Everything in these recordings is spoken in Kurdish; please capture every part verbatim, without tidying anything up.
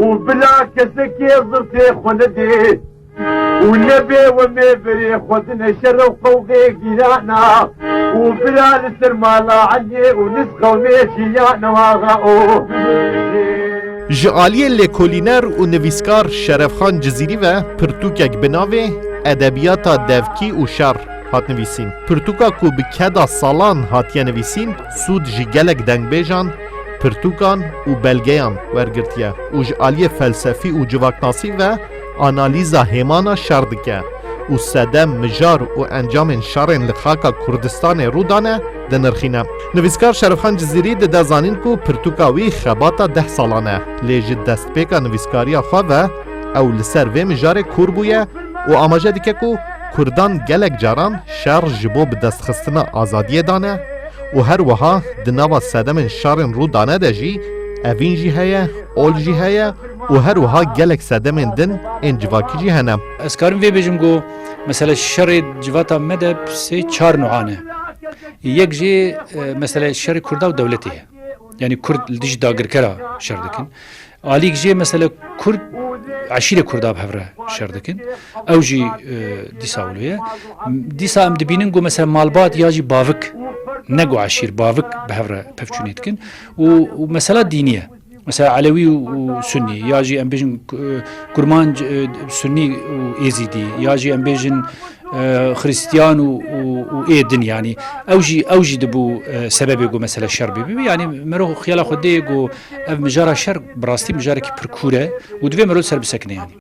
û bila kesekê zirtê xwe nedê û nebê we mêverê xwe dine şer û qewxê gîrana û bila li ser mala Eliyê û niz qewmê jiyana waxa û. Ji aliyê lêkolîner û nivîskar Şerefxan Cizîrî ve pirtûkek bi navê Edebiyata Devkî û Şer hat nivîsîn. Pirtûka ku bi keda salan hatiye nivîsîn, sûd ji gelek dengbêjan, pirtûkan û belgeyan wergirtiye û ji aliyê felsefî û civaknasî ve analîza hêmana şer dike û sedem, mijar û encamên şerên li xaka Kurdistanê rû dane dinirxîne. Nivîskar Şerifxan Cizîrî dide zanîn ku pirtûka wî xebata deh salan e, lê ji destpêka nivîskariya xwe ve ew li ser vê mijarê kûr bûye û amaje dike ku Kurdan gelek caran şer ji bo bidestxistina azadiyê dane û her wiha di nava sedemên şerên rû dane de jî evîn jî heye, ol jî heye û her wiha gelek sedemên din ên civakî jî hene. Ez karim vê bêjim ku mesela şerê civata me de sê çar nuhan e. Yek jê, e, mesela şerê Kurda û dewletê ye. Yani Kurd li dijî dagirkera şer dikin. Alîk jê mesela Kurd, eşîrê Kurda bi hev re şer dikin. Ew jî, e, dîsa wilo ye. Dîsa em dibînin ku mesela malbat ya jî bavik, ne ku eşîr, bavik bi hev re pevçûnê dikin. Û, û mesela dînî ye. Mesela Elewî û, û Sunnî, ya jî em bêjin, e, Kurmanc, e, Sunnî û Êzîdî, ya jî em bêjin, e, Xristiyan û, û, û ê din, yanî ew jî, ew jî dibû, e, sebebê ku mesela şer bê bibî. Yanî mero xiyala xwe dê ku ev mijara şer bi rastî mijarekî pir kûr e û divê mero li ser bisekine yanî.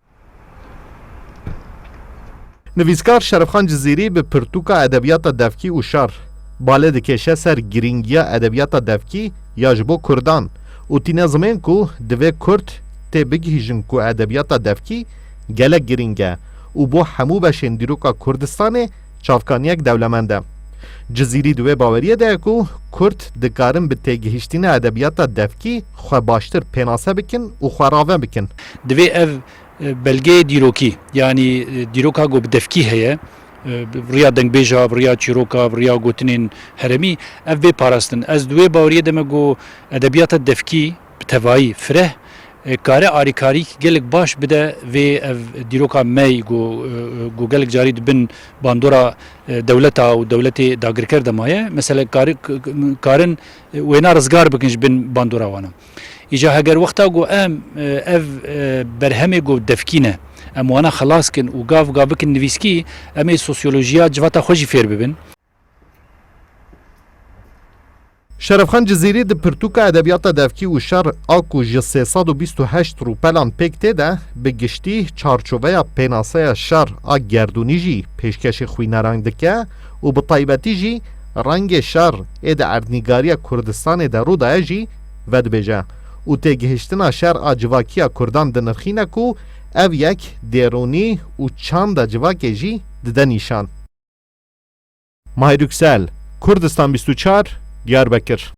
Nivîskar Şerifxan Cizîrî bi pirtûka Edebiyata Devkî û Şer bale dikêşe ser girîngiya edebiyata devkî ya ji bo Kurdan û tîne zimên ku divê Kurd tê bigihîjin ku edebiyata devkî gelek girîng e û bo hemû beşên dîroka Kurdistanê çavkaniyek dewlemend e. Cizîrî di wê baweriyê de ye ku Kurd dikarin bi têgihiştina edebiyata devkî xwe baştir pênase bikin û xwe rave bikin. Divê ev, e, belgeyê dîrokî, yanî, e, dîroka ku bi devkî heye, e, bi riya dengbêja, bi riya çîroka, bi riya gotinên herêmî, ev bê parastin. Ez di wê baweriyê de me ku edebiyata devkî bi tevayî fireh, e, kare arîkarîk gelek baş bide vê ev dîroka me yî ku, e, e, ku gelek carî di bin bandora, e, dewleta û dewletê dagirker de maye. Mesela kari-, k-, k-, karin, e, wêna rizgar bikin ji bin bandora wana. Îca heger wexta ku em, e, ev, e, berhemê ku devkî ne, em wana xelas kin û gav gav bikin nivîskî, em ê sosyolojiya civata xwe jî fêr bibin. Şerefxan Cizîrî di pirtûka Edebiyata Devkî û Şer a ku ji sê sed û bîst û heşt rûpelan pêk tê de, bi giştî çarçoveya pênaseya şer a gerdûnî jî pêşkêşî xwîneran dike û bi taybetî jî rengê şer ê di erdnîgariya Kurdistanê de rû daye jî vedibêje û têgihiştina şer a civakiya Kurdan dinirxîne ku ev yek dêrûnî û çanda civakê jî dide nîşan. Mahir Yüksel, Kurdistan bîst û çar, Diyarbekir.